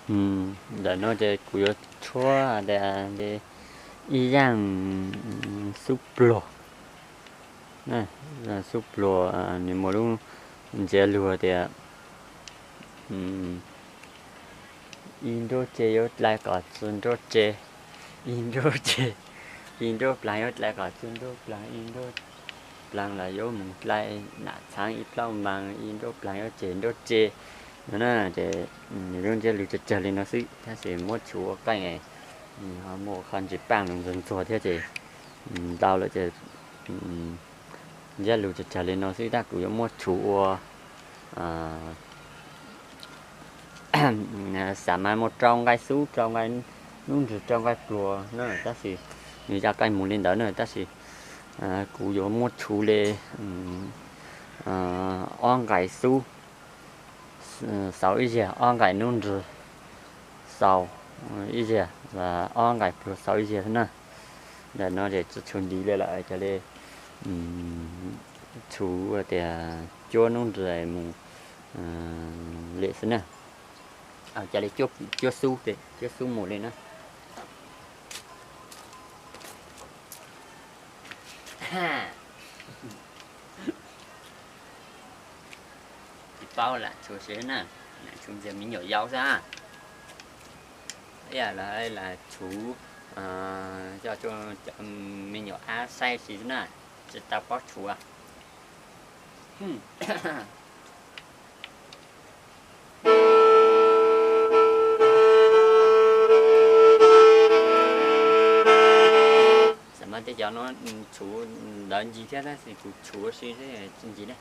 Ntawm no ces kuv yuav tshuab tias ib yaaj xub pluag, xub pluag nws muaj lub ntsiab lus tias ib nruab ce yuav dlai kom txug nruab ce, ib nruab ce, ib nruab plaag yuav dlai kom txug nruab plaag, ib nruab plaag los yuav moog dlai nam txhaav ib plaub moos, ib nruab plaag yuav ceg nruab ce no na. Ces nws lub ntsiab lus tsawg tsawg li no xwb, tab sis muab tshuv ua qeej ho muaj qhov ntsis paaj los ntxuag ntxuag thiab ces ntau lawm ces ntsiab lus tsawg tsawg li no xwb, tab kuv yuav muab tshuv ua xav mas muaj rau nqai xub, rau nqai nub nrwg, rau nqai pluag na, tab sis nws cov qeej mus li ntawd na, tab sis kuv yuav muab tshuv li ob nqai xub xaus ib zaug, ob nqai nub nrwg xaus ib zaug, ob nqai pluag xaus ib zaug na. Ntawm no ces tsi tshuv ntiv li lawm, cov li tshuv tias cuab nub nrwg mus li xwb na. Cov li cuab xub, cuab xub mus li na. Tsis paub lam tshuv siv na, lam tshuv ntxias me nyuam yaus xwb. Ib yam li lam tshuv cov me nyuam ab saib siv xwb na, tsis tau paub tshuv. Xam mas tej cov no tshuv ntawd ncig thiab, tab sis kuv tshuv ua si xwb tsis ncig na.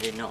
Li no,